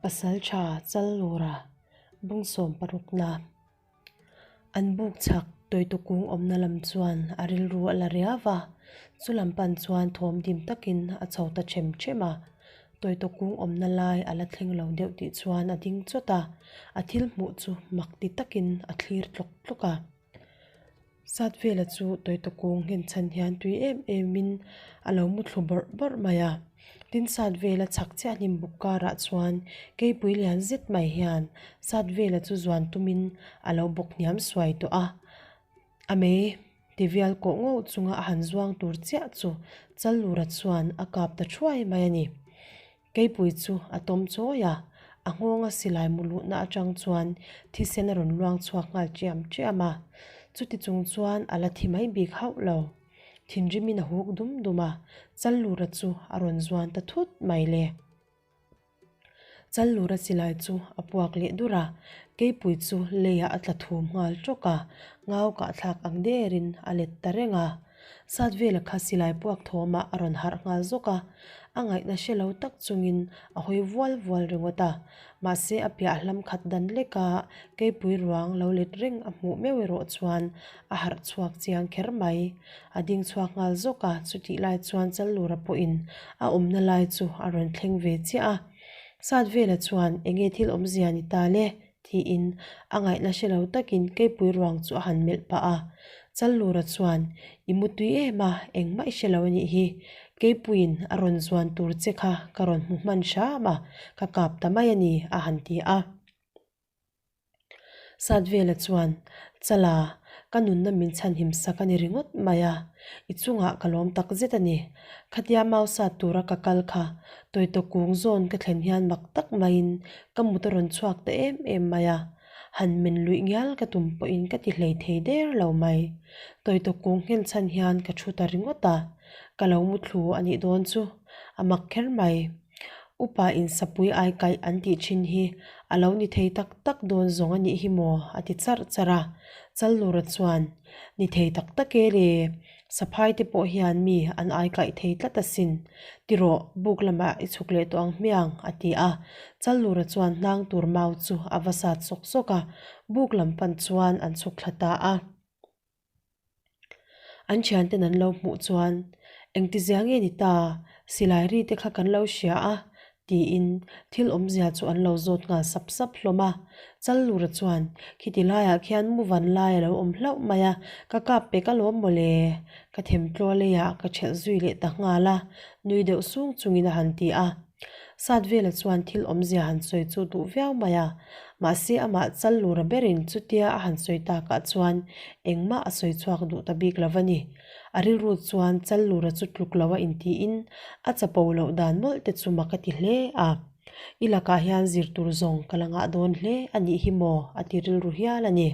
Pasalṭha Challura bung parukna an buk chhak tawite kung awmna lam chuan a rilru a la riau va, chu lam pan chuan thawm dim takin a chho ta ṭhem ṭhem a. Tawite kung awmna lai a la thleng lo deuh tih chuan a ding chawt a, a thil hmuh chu mak ti takin a thlir tlawk tlawk a. Sat vela chu tawite kung nghen chhan hian tui em em in a lo mu thlu bawrh bawrh mai a. Tin sat vela chhak chiah hnim buk karah chuan keipui lian zet mai hian sat vela chu zuan tumin a lo bawk hniam suai tawh a. A mei ti vial kawh ngawh chunga a han zuang tur chiah chu Challura chuan a kap ta thuai mai a ni. Keipui chu a tawm chawi a, a nghawnga silai mu luhna atang chuan thisen a rawn luang chhuak nghal chiam chiam a. Chuti chung chuan a la thi mai bik hauh lo. Thinrimin a huk dum dum a, Challura chu a rawn zuan ta thut mai le. Challura silai chu a puak leh dur a, Keipui chu leiah a tla thum nghal tawk a, ngau kahthlak ang derin a let ta reng a. Sat vela kha silai puak thawmah a rawn harh nghal zawk a, a ngaihna hre lo tak chungin a hawi vual vual ringawt a. Mahse a piah hlam khat dan leka keipui ruang lo let reng a hmuh meuh erawh chuan a harh chhuak chiang kher mai. A ding chhuak nghal zawk a, chutih lai chuan Challura pawhin a awmna lai chu a rawn thleng ve chiah a. Sat vela chuan enge thil awmzia ni ta le? Tiin a ngaihna hre lo takin keipui ruang chu a han melh pah a. Challura chuan, I mu tui em a, engmah i hre lo a nih hi. Keipuiin a rawn zuan tur che kha ka rawn hmu hman hram a, ka kap ta mai a ni, a han ti a. Satvela chuan, Chala, ka nunna min chhanhim sak a ni ringawt mai a, i chungah ka lawm tak zet a ni. Khatia mau sat tura ka kal kha tawitaw kung zawn ka thlen hian mak tak maiin ka mut a rawn chhuak ta em em mai a, han men luih ngial ka tum pawhin ka ti hlei thei der lo mai. Tawitaw kung nghen chhan hian ka thu ta ringawt a, ka lo mu thlu a nih dawn chu a mak kher mai. Upa in sapui ai kaih an tih thin hi a lo ni thei tak tak dawn zawng a nih hi maw? a ti charh charh a. Challura chuan, Ni thei tak tak e le, saphai te pawh hian mi an ai kaih thei tlat asin. Ti rawh, buk lamah i chhuk leh tawh ang hmiang, a ti a. Challura chuan hnang tur mau chu a va sat sawk sawk a, buk lam pan chuan an chhuk thla ta a. An thianten an lo hmuh chuan, Engtizia nge ni ta? Silai ri te kha kan lo hria a, tiin thil awmzia chu an lo zawt nghal sap sap hlawm a. Challura chuan, Khiti laiah khian mu van lai a lo awm hlauh mai a, ka kap pek alawm mawle, ka themtlaw leiah ka ṭhelh zui leh ta nghal a, nui deuh sung chungin a han ti a. Satvela chuan thil awmzia han sawi chu duh viau mai a, mahse amah Challura berin chutia a han sawi takah chuan engmah a sawi chhuak duh ta bik lo a ni. A rilru chuan Challura chu tluk lo a intiin a chapo loh dan mawlh te chu mak a ti hle a. I lakah hian zir tur zawng ka la ngah dawn hle a nih hi maw a ti rilru hial a ni.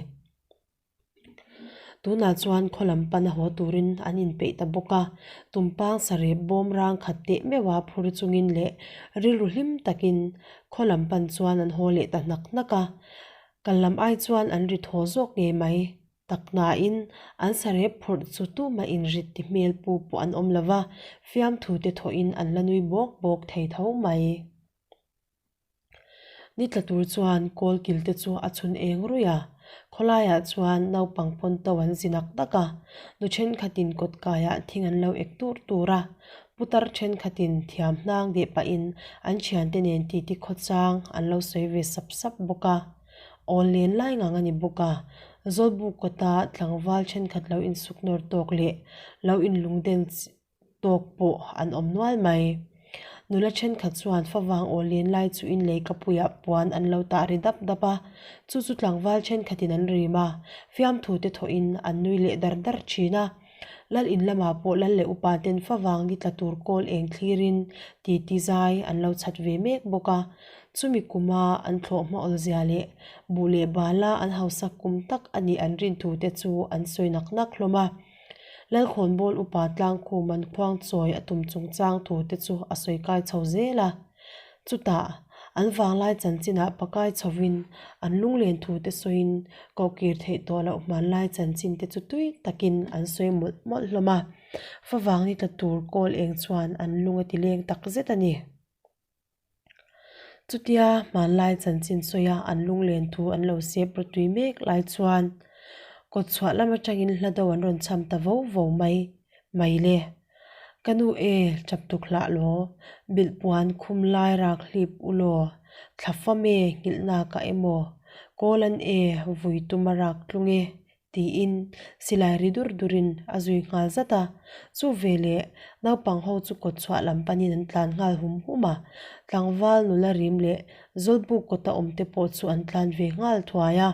Tunah chuan khaw lam pana haw turin an inpeih ta bawk a, tumpang sarep bawm rang khat teh meuha phur chungin leh rilru hlim takin khaw lam pan chuan an haw leh ta hnak hnak a. Kal lam ai chuan an ri thaw zawk ngei mai. Taknain an sarep phurh chu tumah inrit ti hmel pu pawh an awm lo va, fiamthu te thawhin an la nui bawk bawk thei tho mai. Ni tla tur chuan kawl kil te chu a chhun eng ruih a, khawlaiah chuan naupang pawn to an zi nak nak a, nu thenkhatin kawt kaiah thing an lo ek tur tur a, putar thenkhatin thiam hnang deh pahin an thiante nen titi khawchang an lo sawi ve sap sap bawk a, awl len lai ngang a ni bawk a, Zawlbuk kawta tlangval thenkhat lo insuk nawr tawk leh lo inlungden tawk pawh an awm nual mai. Nula thenkhat chuan favang aw len lai chu in lei kapuiah puan an lo tah ri dap dap a, chu chu tlangval thenkhatin an rim a, fiamthu te thawhin an nui leh dar dar thin a. Lal in lamah pawh lal leh upa ten favang ni tla tur kawl eng thlirin titi zai an lo chhat ve mek bawk a. Chumi kuma an thlawh hma awlzia leh buh leh bala an hausak kum tak a nih an rin thu te chu an sawi nak nak hlawm a. Lalkhawnbawl upa tlangkhum an khuang chawi a tum chungchang thu te chu a sawi kai chho zel a. Chutah, an vanglai chanchinah pakai chhovin an lunglen thu te sawiin kohkir theih tawh loh hmanlai chanchin te chu tui takin an sawi mawlh mawlh hlawm a. Favang ni tla tur kawl eng chuan an lung a ti leng tak zet a ni. Chutia hmanlai chanchin sawia an lunglen thu an lo sep rawtui mek lai chuan kawtchhuah lam atangin hla do an rawn cham ta vo vo mai mai le. Ka nu e, chap tuk hlah law, bilhpuan khum lai rak hlip u law, thla fam e nghilhnak ah emaw, kawl an e vui tum a rak tlung e tiin silai ri dur durin a zui nghal zat a. Chu veleh naupang ho chu kawtchhuah lam panin an tlan nghal hum hum a, tlangval nula rim leh zawlbuk kawta awm te pawh chu an tlan ve nghal thuai a.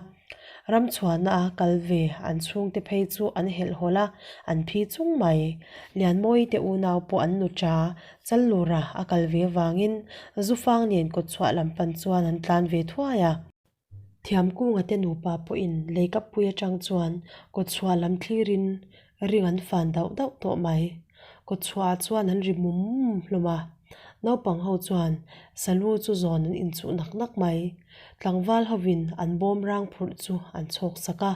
Ramchhuahna a kal ve an chhungte phei chu an helh hawlh a, an phi chung mai. Lianmawi te unau pawh an nu cha Challura a kal ve vangin Zufang nen kawtchhuah lam pan chuan an tlan ve thuai a. Thiamkunga te nupa pawhin leikapui atang chuan kawtchhuah lam thlirin ring an fan dauh dauh tawh mai. Kawtchhuahah chuan an ri mum mum hlawm a, naupang ho chuan salu chu zawn an inchuh nak nak mai. Tlangval hovin an bawm rang phurh chu an chhawk sak a,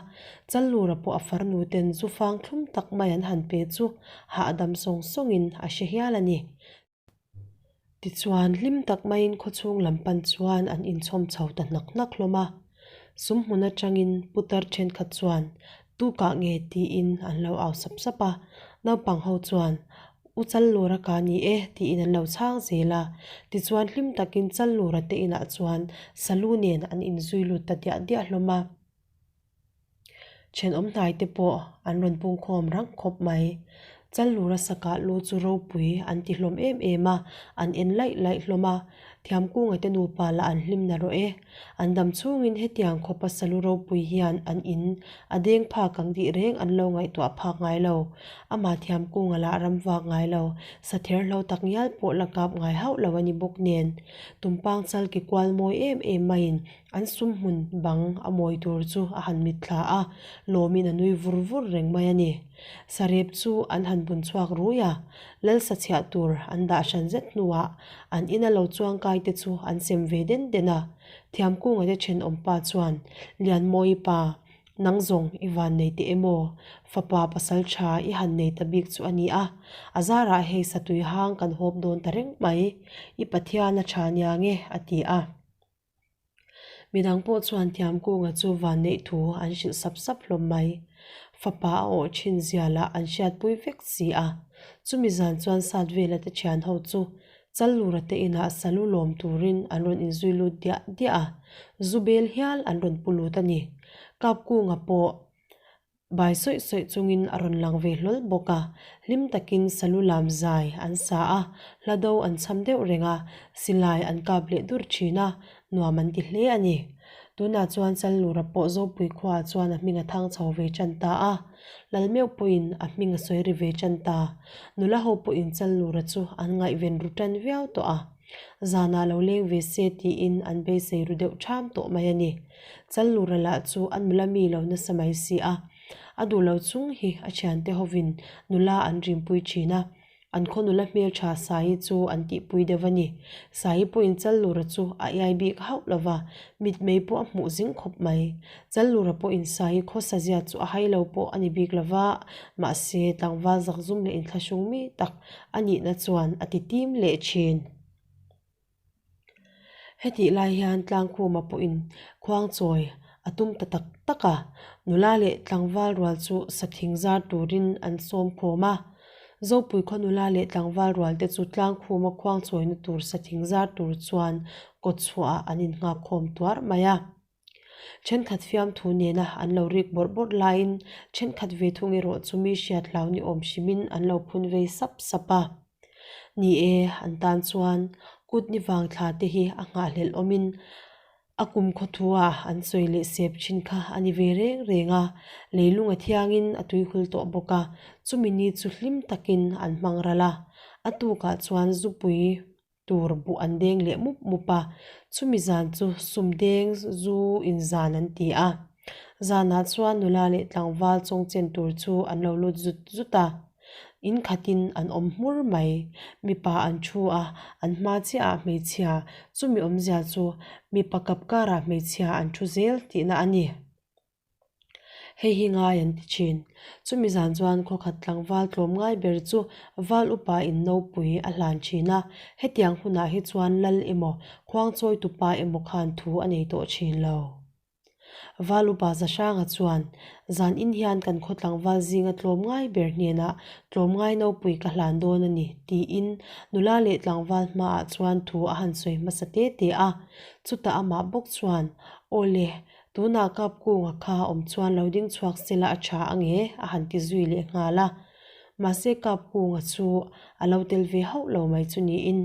Challura pawh a farnu ten zu fang thlum tak mai an han pe chu hahdam sawng sawngin a hre hial a ni. Tichuan, hlim tak maiin khawchhung lam pan chuan an inchhawm chho ta hnak hnak hlawm a. Sum hmun atangin putar thenkhat chuan, Tu kah nge? tiin an lo au sap sap a. Naupang ho chuan, U Challura ka ni e, tiin an lo chhang zel a. Tichuan, hlim takin Challura te inah chuan Salu nen an inzui lut ta diah diah hlawm a. Thenawm hnai te pawh an rawn pungkhawm rang khawp mai. Challura sakah lu chu ropui an ti hlawm em em a, an en laih laih hlawm a. Thiamkunga te nupa lah an hlim na rawh e. An dam chhungin hetiang khawpa salu ropui hian an in a deng phak ang tih reng an lo ngaihtuah phak ngai lo. Amah Thiamkunga lah ram vak ngai lo, sather hlo tak ngial pawh la kap ngai hauh lo a ni bawk nen. Tumpang chal ki kual mawi em em maiin An sum hmun bang a mawi tur chu a han mitthla a, lawmin a nui vur vur reng mai a ni. Sarep chu an han bun chhuak rui a, lal sa chhiah tur an dah hran zet hnuah an ina lo chuangkai te chu an sem ve den den a. Thiamkunga te thenawm pa chuan, Lianmawi pa, nang zawng i van nei teh emaw? Fapa pasal tha i han nei ta bik chu a ni a, a zarah hei satui hang kan hawp dawn ta reng mai, i Pathian a tha nia nge, a ti a. Midang pawh chuan Thiamkunga chu vanneih thu an hrilh sap sap hlawm mai. Fapa a awh thin zia lah an hriatpui vek si a. Chumi zan chuan sat vela te thian ho chu Challura te inah salu lawm turin an rawn inzui lut diah diah a, zu bel hial an rawn pu lut a ni. Kapkunga pawh Bai sawih sawih chungin a rawn lang ve hlawl bawk a, hlim takin salu lam zai an sa a, hla do an cham deuh reng a, silai an kap leh dur thin a, nuam an ti hle a ni. Tunah chuan Challura pawh Zopui khuaah chuan a hming a thang chho ve tan ta a, Lalmeuh pawhin a hming a sawi ri ve tan ta. Nula ho pawhin Challura chu an ngaihven ru tan viau tawh a, zanah lo leng ve se tiin an beisei ru deuh ṭham tawh mai a ni. Challura lah chu a nula mi lo nasa mai si a, a duh lo chung hi a thiante hovin nula an rimpui thin a, an khaw nula hmeltha Saii chu an tihpui deuh a ni. Saii pawhin Challura chu a iai bik hauh lo va, mitmei pawh a hmuh zing khawp mai. Challura pawhin Saii khawsa zia chu a hai lo pawh a ni bik lo va, mahse tlangval zakzum leh inthlahrung mi tak a nihna chuan a ti tim leh thin. Hetih lai hian Tlangkhuma pawhin khuangchawi a tum ta tak tak a, nula leh tlangval rual chu sathing zar turin an sawm khawm a. Zopui khaw nula leh tlangval rual te chu Tlangkhuma khuangchawina tur sathing zar tur chuan kawtchhuahah an innghak khawm tuar mai a. Thenkhat fiamthu nena an lo rik bawrh bawrh laiin thenkhat ve thung erawh chu mi hriat hlau ni awm hrimin an lo phun vei sap sap a. Ni e, an tan chuan kut ni vang thla te hi a nghahhlelh awmin a kum khawthua an sawi leh sep thin kha a ni ve reng reng a, leilung a thiangin a tuihul tawh bawk a, chumi ni chu hlim takin an hmang ral a, a tukah chuan zupui tur buh an deng leh mup mup a, chumi zan chu sum deng zu in zan an ti a. Zanah chuan nula leh tlangval chawngchen tur chu an lo lut zut zut a, in khatin an awm hmur mai. Mipa an thu a, an hma chiah ah hmeichhia, chumi awmzia chu mipa kap karah hmeichhia an thu zel tihna a ni. Hei hi ngai an ti thin. Chumi zan chuan khawkhat tlangval tlawmngai ber chu val upa in nopui a hlan thin a, hetiang hunah hi chuan lal emaw, khuangchawi tupa emaw khan thu a nei tawh thin lo. Val upa Zahranga chuan, Zan in hian kan khaw tlangval zinga tlawmngai ber hnenah tlawmngai nopui ka hlan dawn a ni, tiin nula leh tlangval hmaah chuan thu a han sawi hmasa te te a. Chutah amah bawk chuan, Aw le, tunah Kapkunga kha awm chuan lo ding chhuak sela a tha ange, a han ti zui leh nghal a. Mahse Kapkunga chu a lo tel ve hauh lo mai chu niin.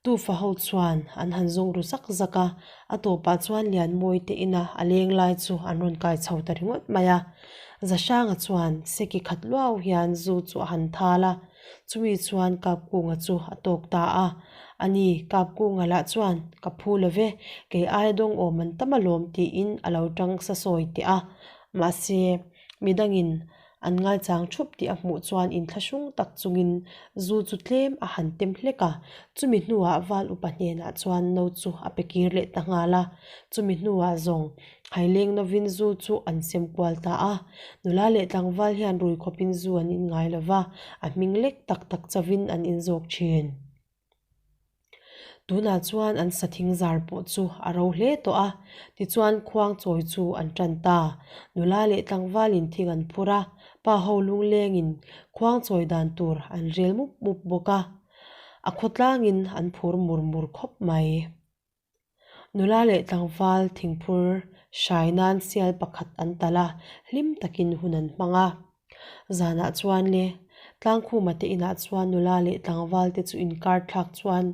Tufa ho chuan an han zawng ru zak zak a, a tawpah chuan Lianmawi te ina a leng lai chu an rawn kai chho ta ringawt mai a. Zahranga chuan seki khat luau hian zu chu a han thal a, chumi chuan Kapkunga chu a tawk ta a. Ani, Kapkunga lah chuan, Ka phu lo ve, kei aia dawng awm an tam alawm tiin a lo tang sa sawi teh a. Mahse, midangin An ngaichang thup tih a hmuh chuan inthlahrung tak chungin zu chu tlem a han tem hlek a, chumi hnuah val upa hnenah chuan no chu a pe kir leh ta nghal a. Chumi hnuah zawng haileng novin zu chu an sem kual ta a, nula leh tlangval hian rui khawpin zu an in ngai lova, a hming lek tak tak chovin an in zawk thin. Tunah chuan an sathing zar pawh chu a ro hle tawh a, tichuan khuang chawi chu an tan ta. Nula leh tlangvalin thing an phur a, pa ho lunglengin khuang chawi dan tur an rel mup mup bawk a, a khawtlangin an phur mur mur khawp mai. Nula leh tlangval thingphur hrai nan sial pakhat an talh a, hlim takin hun an hmang a. Zanah chuan le, Tlangkhuma te inah chuan nula leh tlangval te chu inkar thlak chuan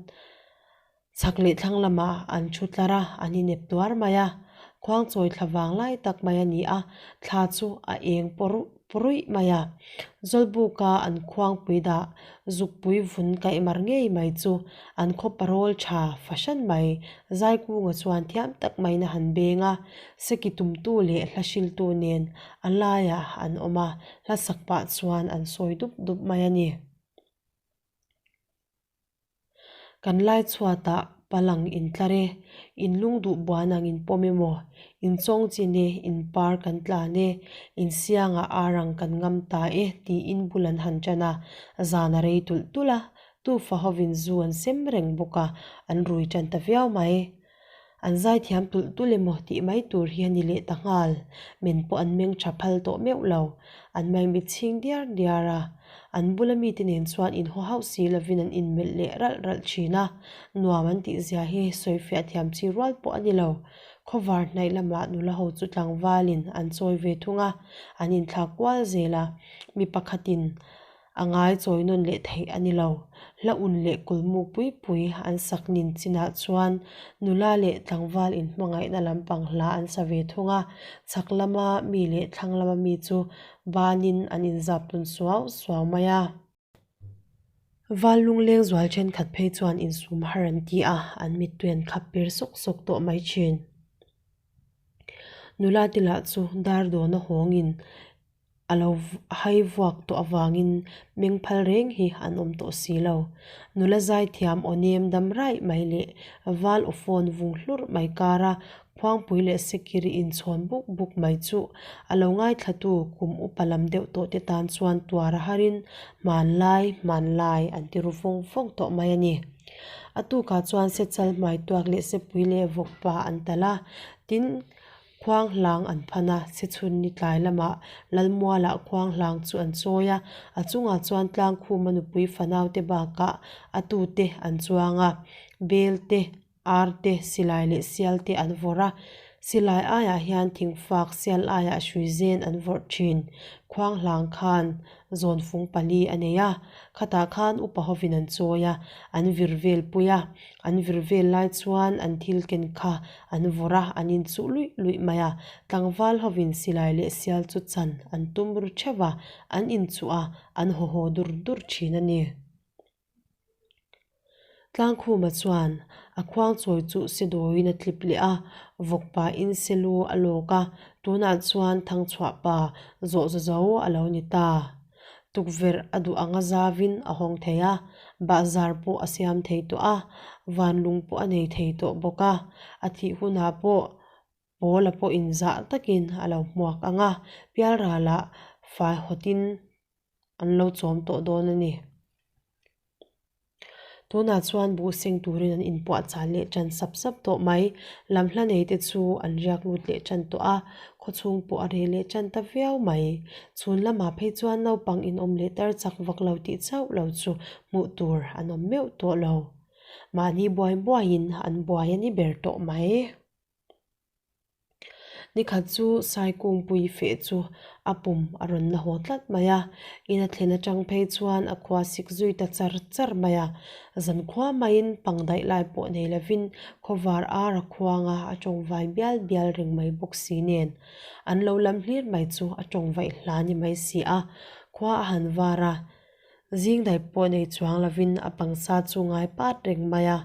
chhak leh thlang lamah an thu tlar a, an inep tuar mai a. Khuangchawi thla vang lai tak mai a ni a, thla chu a eng pawr Puruih mai a, Zawlbuka an khuangpui dah zukpui vun kaih mar ngei mai chu an khaw parawl tha fahran mai Zaikunga chuan thiam tak maiin a han beng a, seki tumtu leh hla hriltu nen a laiah an awm a, hla sak pah chuan an sawi dup dup mai a ni. Kan lai chhuatah palang in tlar e, in lung duh buan ang in pawm emaw, in chawng chin e, in par kan tlan e, in siangah ar ang kan ngam ta e tiin bul an han tan a, zan a rei tulh tulh a, tufa hovin zu an sem reng bawk a, an rui tan ta viau mai. An zaithiam tulh tulh emaw tih mai tur hi a ni leh ta nghal. Men pawh an meng tha phal tawh meuh lo. An maimit chhing diar diar a. An bula mite nen chuan inhaw hauh si lovin an inmelh leh ralh ralh thin a. Nuam an tih zia hi sawifiah thiam chi rual pawh a ni lo. Khawvar hnaih lamah nula ho chu tlangvalin an chawi ve thung a, an inthlak kual zel a. Mi pakhatin A ngai chawi nawn leh theih a ni lo. Hla un leh kulmuk pui pui an sak nin chinah chuan nula leh tlangval inhmangaihna lampang hla an sa ve thung a, chhak lama mi leh thlang lama mi chu banin an inzap tun suau suau mai a. Val lungleng zual thenkhat phei chuan insum har an ti a, an mittui an khap pir sawk sawk tawh mai thin. Nula te lah chu dar dawna hawngin A lo hai vuak tawh avangin meng phal reng hi an awm tawh si lo. Nula zaithiam aw nem dam raih mai leh val aw phone vung hlurh mai kara khuangpui leh sekiri inchhawn buk buk mai chu a lo ngaithlatu kum upa lam deuh tawh te tan chuan tuar a harin hmanlai hmanlai an ti ru vawng vawng tawh mai a ni. A tukah chuan sechal hmai tuak leh sepui leh vawkpa an talh a, tin, Khuang hlang an phan a, chhechhun ni tlai lamah Lalmualah khuang hlang chu an chawi a, a chungah chuan Tlangkhuma nupui fanaute bakah a tute an chuang a, bel te, ar te, silai leh sial te an vawrh a, silai aiah hian thingfak sial aiah hrui zen an vawrh thin. Khuang hlang khan zawnfung pali a nei a, khatah khan upa hovin an chawi a, an vir vel pui a, an vir vel lai chuan an thil ken kha an vawrh a, an inchuh luih luih mai a, tlangval hovin silai leh sial chu chan an tum ru theuh a, an inchuh a, an haw haw dur dur thin a ni. Tlangkhuma chuan a khuang chawi chu sedawiin a tlip leh a, vawk pahin selu a lawk a, tunah chuan thangchhuah pa zawh za zo a lo ni ta. Tukverh a duh anga zavin a hawng thei a, bahzar pawh a siam thei tawh a, vanlung pawh a nei thei tawh bawk a, a thih hunah pawh. Pawla pawhin zah takin a lo hmuak ang a, pialralah fai hawtin an lo chawm tawh dawn a ni. Tunah chuan buh seng turin an inpuahchah leh tan sap sap tawh mai. Lam hla nei te chu an riak lut leh tan tawh a, khawchhung pawh a reh leh tan ta viau mai. Chhun lamah phei chuan naupang inawm leh tar chak vak lo tih chauh lo chu hmuh tur an awm meuh tawh lo. Mahni buai buaiin an buai a ni ber tawh mai. Nikhat chu Saikungpui feh chu a pum a rawn la haw tlat mai a, in a thlen atang phei chuan a khua sik zui ta char char mai a. Zankhua maiin pang daih lai pawh nei lovin khawvar ar a khuang a, a tawngvai bial bial reng mai bawk si nen. An lo lam hlir mai chu a tawngvaih hla ni mai si a, khua a han var a. Zing daih pawh nei chuang lovin a pangsa chu ngai pat reng mai a,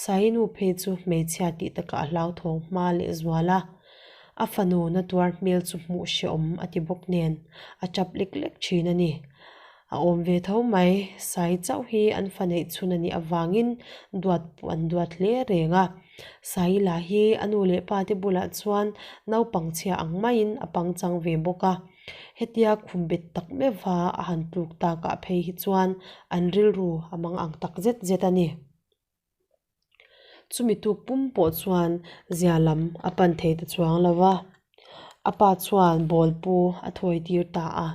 Sainu phei chu hmeichhia tih takah a hlauthawng hma leh zual a. A fanu na tuar hmel chu hmuh hrehawm a ti bawk nen a tap lek lek thin a ni. A awm ve tho mai, Sai chauh hi an fa neih chhun a nih avangin duat pawh an duat hle reng a. Sai lah hi a nu leh pa te bulah chuan naupang chhia ang maiin a pangchang ve bawk a. Hetia khum bet tak meuha a han tluk takah phei hi chuan an rilru a mang ang tak zet zet a ni. Chumi tuk pum pawh chuan zia lam a pan thei ta chuang lo va, a pa chuan ball pu a thawi tir ta a.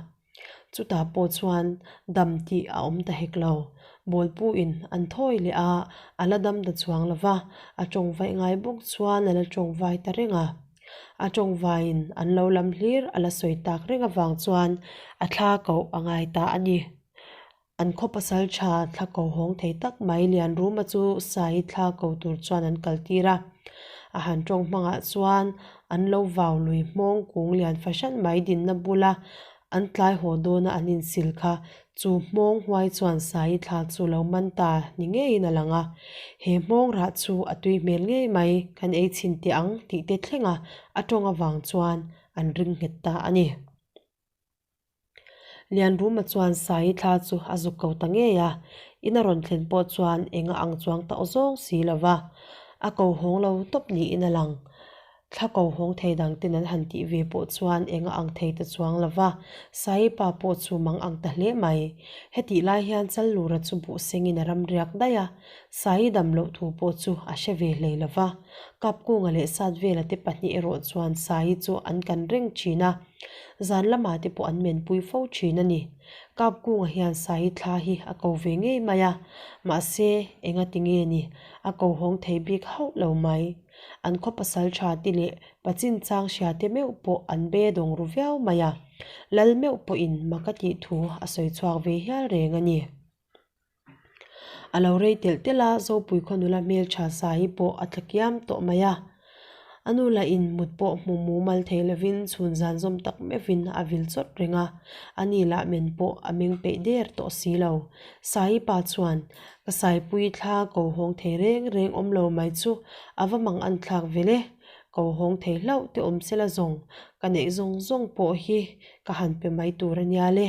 Chutah pawh chuan dam tih a awm ta hek lo. Ball pu in an thawi leh a, a la dam ta chuang lo va, a tawngvaih ngai bawk chuan a la tawngvai ta reng a. A tawngvaiin an lo lam hlir a la sawi tak reng avang chuan a thla koh a ngai ta a ni. An khaw pasal tha thla ko hawng thei tak mai Lianruma chu Sai thla ko tur chuan an kal tir a. A han tawng hmangah chuan an lo vau lui hmawng kung lian fahran mai dinna bula an tlai haw dawna an insil kha Chu hmawng huai chuan Sai thla chu lo man ta ni ngeiin a lang a, he hmawng rah chu a tui hmel ngei mai, kan ei chhin teh ang tih te thlenga a tawng avang chuan an ring nghet ta a ni. Lianruma chuan Sai thla chu a zuk ko ta ngei a, in a rawn thlen pawh chuan eng a ang chuang tauh zawng si lo va, a ko hawng lo tawp niin a lang. Thla ko hawng thei dang ten an han tih ve pawh chuan eng a ang thei ta chuang lo va, Saipa pawh chu mang ang ta hle mai. Hetih lai hian Challura chu buh sengin a ram riak daih a, Sai dam loh thu pawh chu a hre ve hlei lo va. Kapkunga leh Satvela te pahnih erawh chuan Sai chu an kan reng thin a, zan lamah te pawh an menpui fo thin a ni. Kapkunga hian Sai thla hi a ko ve ngei mai a, mahse engati nge ni a ko hawng thei bik hauh lo mai. An khaw pasal tha te leh pa chinchang hria te meuh pawh an be dawng ru viau mai a, lal meuh pawhin mak a tih thu a sawi chhuak ve hial reng a ni. A lo rei telh telh a, Zopui khaw nula hmeltha sa hi pawh a tla kiam tawh mai a. A nu lahin mut pawh hmu mumal thei lovin chhun zan zawm tak meuhin a vil chawt reng a, ani lah men pawh a meng peih der tawh si lo. Saii pa chuan Ka saipui thla ko hawng thei reng reng awm lo mai chu a va mang an thlak vel e. Ko hawng thei hlauh te awm sela zawng ka neih zawng zawng pawh hi ka han pe mai tur a nia le.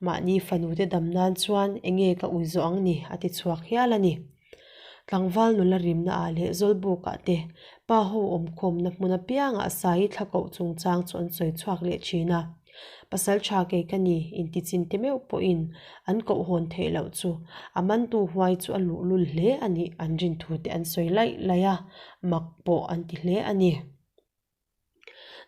Mahni fanu te dam nan chuan enge ka ui zawh ang ni a ti chhuak hial a ni. Tlangval nula rimna ah leh Zawlbuk ah te pa ho awmkhawmna hmun apiangah Sai thla koh chungchang chu an sawi chhuak leh thin a. Pasal tha kei ka ni intichin te meuh pawhin an kohhawn theih loh chu a mantu huai chu a luhlul hle a nih an rin thu te an sawi laih laih a, mak pawh an ti hle a ni.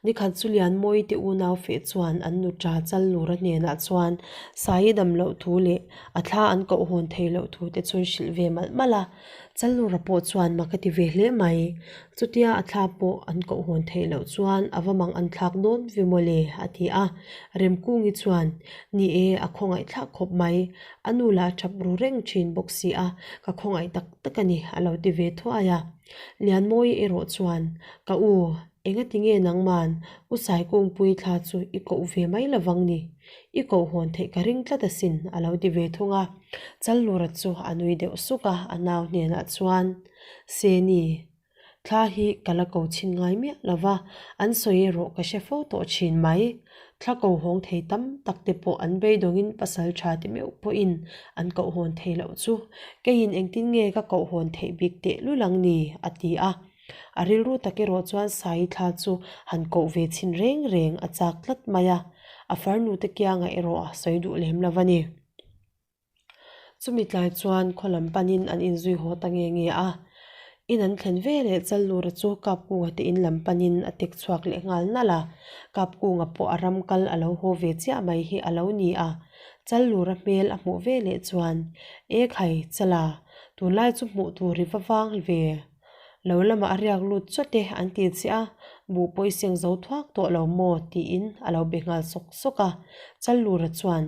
Nikhat chu Lianmawii te unau feh chuan an nu ṭa chal lura hnenah chuan Saii dam loh thu leh a thla an kohhawn theih loh thu te chu an hrilh ve malh malh a. Challura pawh chuan mak a ti ve hle mai. Chutia a thla pawh an kohhawn theih loh chuan a va mang an thlak dawn ve mawle a ti a. Remkungi chuan, Ni e, a khawngaih thlak khawp mai. A nu lah a tap ru reng thin bawk si a, ka khawngaih tak tak a ni a lo ti ve thuai a. Lianmawii erawh chuan, Ka u, engati nge nangman U Saikungpui thla chu i koh ve mai lovang ni? I kohhawn theih ka ring tlat asin a lo ti ve thung a. Challura chu a nui deuh suk a, a nau hnenah chuan, Seni, thla hi ka la ko chhin ngai miah lo va, an sawi erawh ka hre fo tawh thin mai. Thla kohawng thei tam tak te pawh an beidawngin pasal tha te meuh pawhin an kohhawn thei loh chu keiin engtin nge ka kohhawn theih bik tehlul ang ni? a ti a. A rilru tak erawh chuan Saii thla chu han koh ve chhin reng reng a chak tlat mai a, a farnu te kiangah erawh a sawi duh lem lo a ni. Chumi tlai chuan khaw lam panin an inzui haw ta nge nge a, in an thlen ve leh Challura chu Kapkunga te in lam panin a tek chhuak leh nghal nalh a, Kapkunga pawh a ram kal a lo haw ve chiah mai hi a lo ni a, Challura hmel a hmuh ve leh chuan, E khai, Chala, tunlai chu hmuh tur i va vang ve. Lo lamah a riak lut chawt e an ti che a, buh pawh i seng zo thuak tawh lo maw? tiin a lo be nghal sawk sawk a. Challura chuan,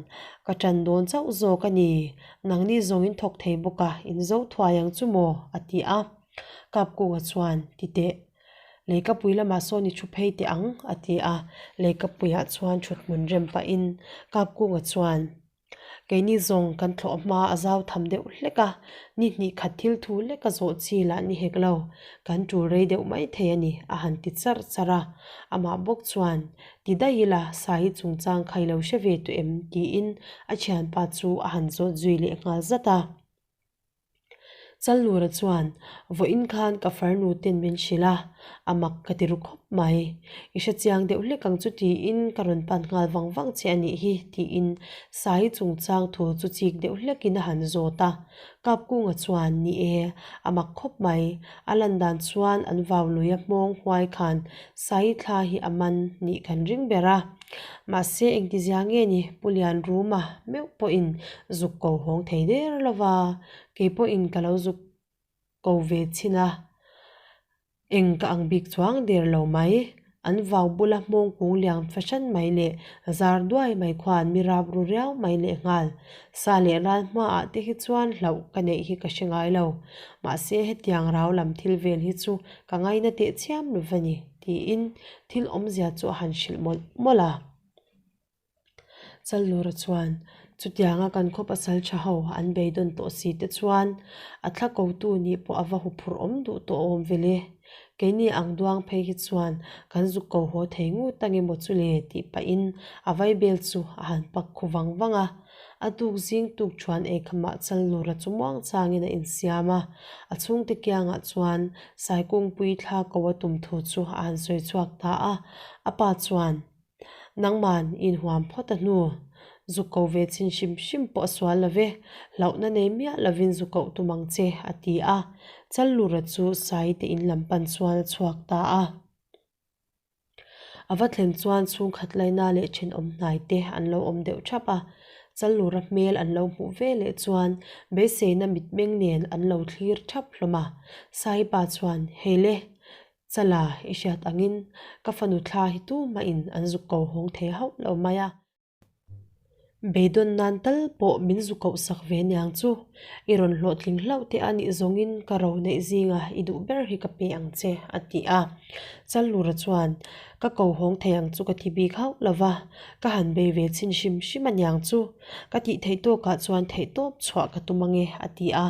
Ka ṭan dawn chauh zawk a ni, nangni zawng in thawk thei bawk a, in zo thuai ang chu maw? a ti a. Kapkunga chuan, Ti teh, leikapui lamah sawn i ṭhu phei teh ang, a ti a. Leikapuiah chuan ṭhuthmun rem pahin Kapkunga chuan, Keini zawng kan thlawh hma a zau tham deuh hlek a, ni hnih khat thil thu lek a zawh chi lah ni hek lo, kan tul rei deuh mai thei a ni, a han ti charh charh a. Amah bawk chuan, Ti daih ila, Saii chungchang kha i lo hre ve tawh em? tiin a thianpa chu a han zawt zui leh nghal zat a. Challura chuan, Vawiin khan ka farnu ten min hrilh a, a mak ka ti ru khawp mai. I hre chiang deuh hlek ang chu tiin ka rawn pan nghal vang vang che a nih hi, tiin Saii chungchang thu chu chik deuh hlekin a han zawt a. Kapkunga chuan, Ni e, a mak khawp mai. A lan dan chuan an vau lui a hmawng huai khan Saii thla hi a man nih kan ring ber a. Mahse engtizia nge ni Pu Lianruma meuh pawhin zuk ko hawng thei der lo va, kei pawhin ka lo zuk ko ve chhin a, eng ka ang bik chuang der lo mai. An vau bula hmawng kung liang fahran mai leh zar duai mai khuan mi rap ru riau mai lehnghal. Sa leh ral hmaah te hi chuan hlauh ka neih hi ka hre ngai lo. Mahse hetiang rau lam thil vel hi chu ka ngaina teh chiam lo va ni. Tiin thil awmzia chu a han hrilh mawlh mawlh a. Challura chuan, Chutianga kan khaw pasal tha ho an beidawn tawh si te chuan a thla kotu nih pawh a va huphurh awm duh tawh awm ve le. Keini ang duang phei hi chuan kan zuk ko haw thei ngut ang emaw chu le tih pahin a vaibel chu a han pak khu vang vang a. A tuk zing tuk thuan ei khamah Challura chu muang changin a insiam a, a chhungte kiangah chuan Saikungpui thla ko a tum thu chu a han sawi chhuak ta a. A pa chuan, Nangman i inhuam phawt a hnu. Zuk ko ve chin hrim hrim pawh a sual lo ve, hlauhna nei miah lovin zu koh tum ang che, a ti a. Challura chu Saite in lam pan chuan a chhuak ta a. A va thlen chuan chhungkhat laina leh thenawm hnai te an lo awm deuh thap a, Challura hmel an lo hmuh ve leh chuan beiseina mitmeng nen an lo thlir thap hlawm a. Saipa chuan, Hei le, Chala i hriat angin ka fanu thla hi tumahin an zuk ko hawng thei hauh lo mai a. Beidawn nan tal pawh min zu koh sak ve niang chu, i rawn hlawhtling hlauh teh a nih zawngin ka ro neih zinga i duh ber hi ka pe ang che, a ti a. Challura chuan, Ka ko hawng thei ang chu ka ti bik hauh lo va, ka han bei ve chhin hrim hrim a niang chu, ka tih theih tawkah chuan theihtawp chhuah ka tum ange, a ti a.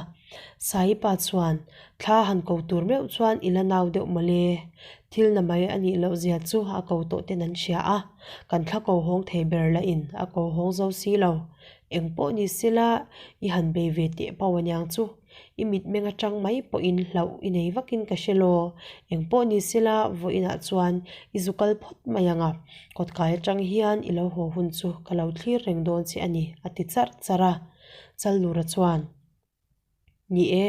Saipa chuan, Thla han ko tur meuh chuan i la nau deuh mawle. Thil na mai a nih loh zia chu a ko tawh ten an hria a, kan thla ko hawng thei ber lah in a ko hawng zo si lo. Eng pawh ni sela i han bei ve teh pau aniang chu. I mitmeng atang mai pawhin hlauh i nei vakin ka hre law. Eng pawh ni sela vawiinah chuan i zu kal phawt mai ang a, kawtkai atang hian i lo haw hun chu ka lo thlir reng dawn che a ni, a ti charh charh a. Challura chuan. Ni e,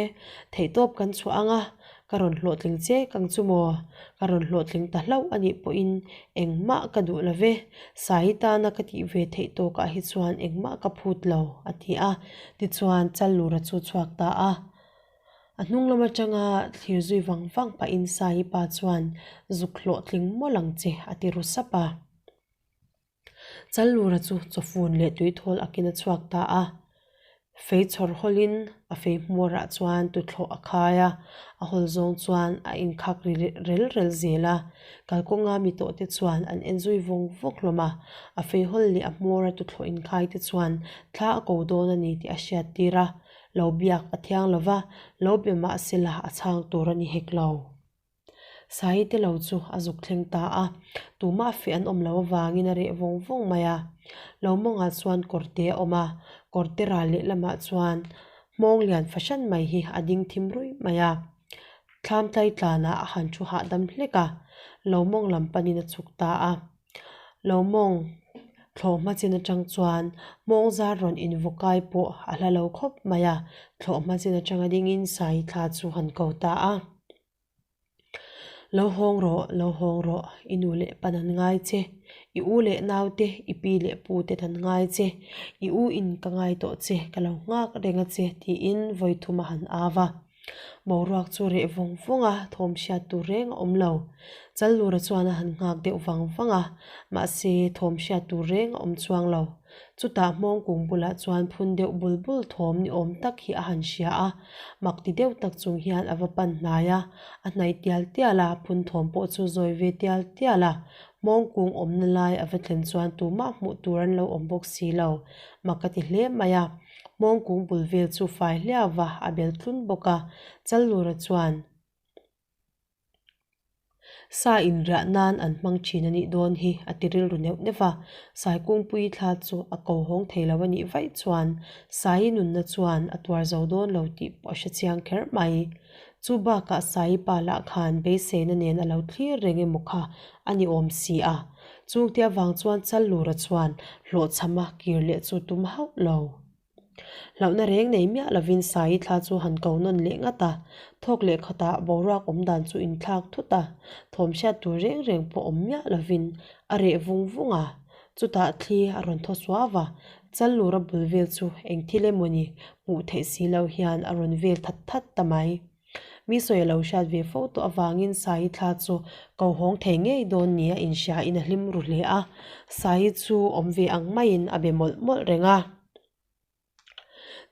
theihtawp kan chhuah ang a, ka rawn hlawhtling che kang chu maw? Ka rawn hlawhtling ta hlauh a nih pawhin engmah ka duh lo ve, Saii tana ka tih ve theih tawkah hi chuan engmah ka phut lo, a ti a. Tichuan, Challura chu chhuak ta a. A hnung lam atanga thlir zui vang vang pahin Saii pa chuan, Zuk hlawhtling mawlh ang che, a ti ru sap a. Challura chu chawfun leh tuithawl akin a chhuak ta a, fei chhawr hawlin a fei hmawrah chuan tuthlawh a khai a, a hawl zawng chuan a inkhak ri rel rel zel a, kalkawnga mi tawh te chuan an en zui vawng vawk hlawm a, a fei hawl leh a hmawra tuthlawh inkhai te chuan thla a ko dawn a ni tih a hriat tir a, lo biak a thiang lo va, lo be mahsela a chhang tur a ni hek lo. Saite lo chu a zuk thleng ta a, tumah feh an awm loh avangin a reh vawng vawng mai a. Lo mawngah chuan kawrte a awm a, kawrte ral lehlamah chuan hmawng lian fahran mai hi a ding thim ruih mai a. Thlam tlaitlanah a han thu hahdam hlek a, lo mawng lam panin a chhuk ta a. Lo mawng thlawh hma chin atang chuan hmawng zar rawn invukai pawh a hla lo khawp mai a, thlawh hma chin atanga dingin sai thla chu han ko ta a. Lo hawng rawh, lo hawng rawh, i nu leh pan an ngai che, i u leh nau te, i pi leh pu te an ngai che, i u in ka ngai tawh che, ka lo nghak reng a che tiin vawi thum a han au a. Boruak chu reh vawng vawng a, thawm hriat tur reng a awm lo. Challura chuan a han nghak deuh vang vang a, mahse thawm hriat tur reng a awm chuang lo. Chutah hmawng kung bulah chuan phun deuh bul bul thawm ni awm tak hi a han hria a, mak ti deuh tak chung hian a va pan hnai a, a hnaih tial tial a, phun thawm pawh chu zawi ve tial tial a. Hmawng kung awmna lai a va thlen chuan tumah hmuh tur an lo awm bawk si lo, mak a ti hle mai a. Hmawng kung bul vel chu fai hliau va, a bel tlun bawk a, Challura chuan sa inriah nan an hmang thin a nih dawn hi a ti rilru neuh neuh a. Saikungpui thla chu a ko hawng thei lo a nih vaih chuan Sai nunna chuan a tuar zo dawn lo tih pawh a hre chiang kher mai. Chu bakah Sai pa lah khan beiseina nen a lo thlir reng emaw kha a ni awm si a. Chungte avang chuan Challura chuan hlawhchhama kir leh chu tum hauh lo. Hlauhna reng nei miah lovin Sai thla chu han ko nawn leh ngat a, thawk leh khatah boruak awm dan chu inthlak thut a, thawm hriat tur reng reng pawh awm miah lovin a reh vung vung a. Chutah thli a rawn thaw suau a, Challura bul vel chu eng thil emawni hmuh theih si lo hian a rawn vel that that ta mai. Mi sawi a lo hriat ve fo tawh avangin Sai thla chu ko hawng thei ngei dawn nia inhriain a hlim ru hle a, Sai chu awm ve ang maiin a be mawlh mawlh reng a.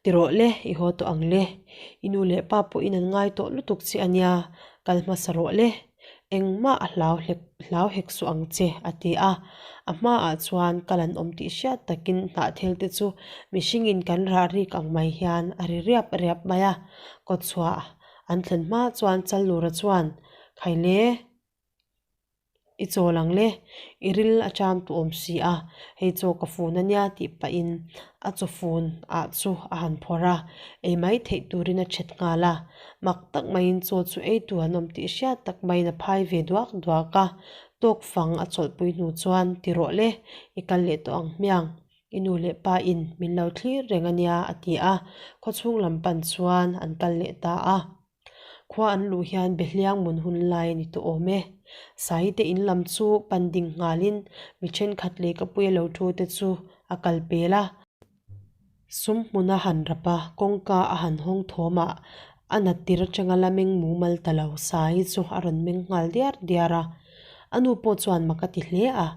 Ti rawh le, i haw tawh ang le. I nu leh pa pawhin an ngai tawh lutuk che a nia, kal hmasa rawh le. Engmah a hlau hlek hlau hek suh ang che, a ti a. A hmaah chuan kal an awm tih hriat takin hnahthel te chu mihringin kan rah rik ang mai hian a ri riap riap mai a. Kawtchhuah an thlen hma chuan Challura chuan, Khaile! I chawl ang le, i ril a cham tu awm si a, hei chaw ka fun a nia tih pahin a chaw fun ah chu a han phawrh a, ei mai theih turin a chet nghal a, mak tak maiin chaw chu ei tu an awm tih hriat tak maiin a phai ve duak duak a, tawk fang a chawlhpui hnu chuan ti rawh le, i kal leh tawh ang hmiang, i nu leh pa in min lo thlir reng a nia a ti a, khawchhung lam pan chuan an kal leh ta a. Khua an luh hian Behliang mun hun lai a ni tawh awm e. Saite in lam chu pan ding nghalin mi thenkhat leh ka puia lo thu te chu a kal pel a. Sum hmun a han rap a, kawngka a han hawng thawm a, a nat tir atanga la meng mumal ta lo Sai chu a rawn meng nghal diar diar a. A nu pawh chuan mak a ti hle a.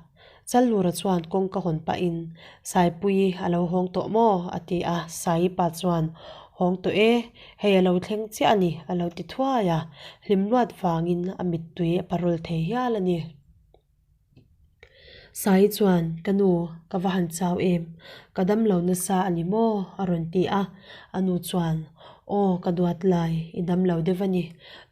Challura chuan kawngka hawn pahin, Saipuii a lo hawng tawh maw? a ti a, Saii pa chuan, Hawng tawh e, hei a lo thleng chiah a ni, a lo ti thuai a, hlim luat vangin a mittui a parawl thei hial a ni. Saii chuan, Ka nu, ka va han chau em, ka dam lo nasa a ni maw? a rawn ti a, a nu chuan, Aw, ka duat lai, i dam lo deuh a ni,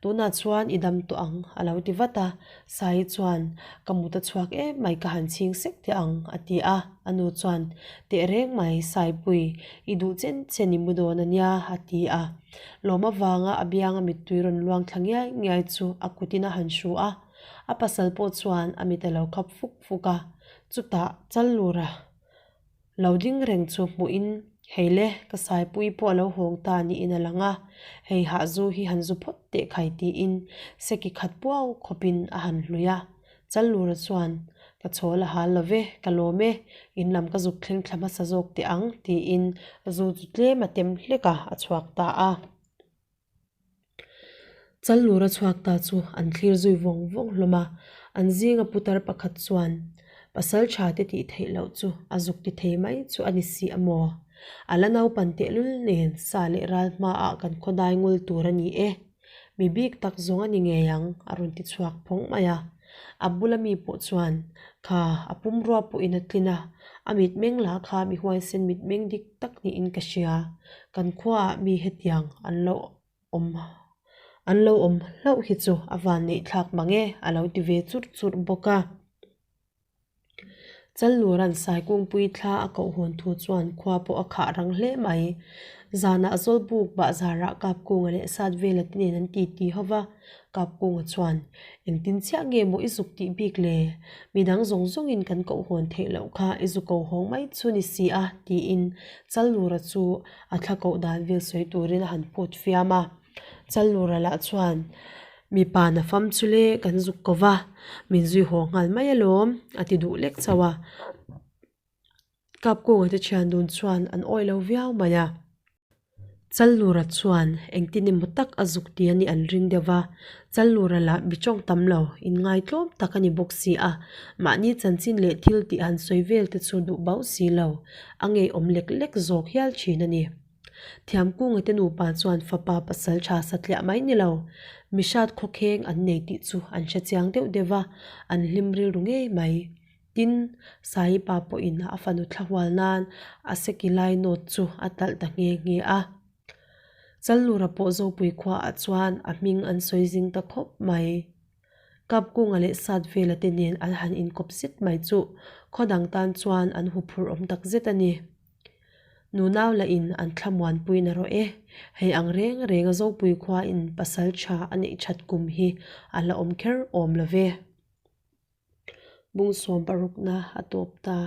tunah chuan i dam tawh ang, a lo ti vat a, Sai chuan, Ka mut a chhuak em mai ka han chhing sek teh ang, a ti a. A nu chuan, Teh reng mai, Saipui, i duh chen chen i mu dawn a nia, a ti a. Lawm avanga a bianga mittui rawn luang thla ngiai ngiai chu a kutin a han hru a. A pasal pawh chuan a mit a lo khap fuk fuk a. Chutah, Challura. Lo ding reng chu hmuhin, Hei le, ka saipui pawh a lo hawng ta niin a lang a, hei hah zu hi han zu phawt teh khai tiin seki khat puau khawpin a han hlui a. Challura chuan, Ka chhawl a hal lo ve, ka lawm e, in lam ka zuk thleng thla hmasa zawk teh ang tiin zu chu tlem a tem hlek a, a chhuak ta a. Challura chhuak ta chu an thlir zui vawng vawng hlawm a, an zinga putar pakhat chuan pasal tha te tih theih loh chu a zuk ti thei mai chu a ni si a maw? A la naupan tehlul nen sa leh ral hmaah kan khawdai ngul tur a ni e. Mi bik tak zawng a ni ngei ang a rawn ti chhuak phawng mai a. A bula mi pawh chuan kha a pumrua pawhin a tlin a, a mitmeng lah kha mi huaisen mitmeng dik tak niin ka hria. Kan khuaah mi hetiang an lo awm an lo awm hlauh hi chu a van neih thlak mang e a lo ti ve churh churh bawk a. Challura'n Saikungpui thla a koh hawn thu chuan khua pawh a khah rang hle mai. Zanah Zawlbuk bahzarah Kapkunga leh Satvela te nen an titi ho va, Kapkunga chuan, Engtin chiah nge maw i zuk tih bik le? Midang zawng zawngin kan koh hawn theih loh kha i zu ko hawng mai chu ni si a, tiin Challura chu a thla koh dan vel sawi turin a han phut fiam a. Challura lah chuan, Mipa na fam chu le kan zuk ko va, min zui haw nghal mai alawm, a ti duh lek chauh a. Kapkunga te thian dun chuan an awih lo viau mai a. Challura chuan engtin emaw tak a zuk ti a nih an ring deuh va, Challura lah mi tawng tam lo, inngaitlawm tak a ni bawk si a, mahni chanchin leh thil tih han sawi vel te chu duh bauh si lo, a ngeiawm lek lek zawk hial thin a ni. Thiamkunga te nupa chuan fapa pasal tha satliah mai ni lo, mihrat khawkheng an nei tih chu an hre chiang deuh deuh va, an hlim rilru ngei mai. Tin, Saipa pawhin a fanu thla hual nan a seki lai nawt chu a talh ta nghe nghe a. Challura pawh Zopui khuaah chuan a hming an sawi zing ta khawp mai. Kapkunga leh Satvela te nen an han inkawp zet mai chu khaw dang tan chuan an huphurh awm tak zet a ni. Nunau lah in an thlamuanpui na rawh e. Hei ang reng reng a Zopui khua in pasal tha a neih that kum hi a la awm kher awm lo ve. Bung sawm parukna a tawp ta.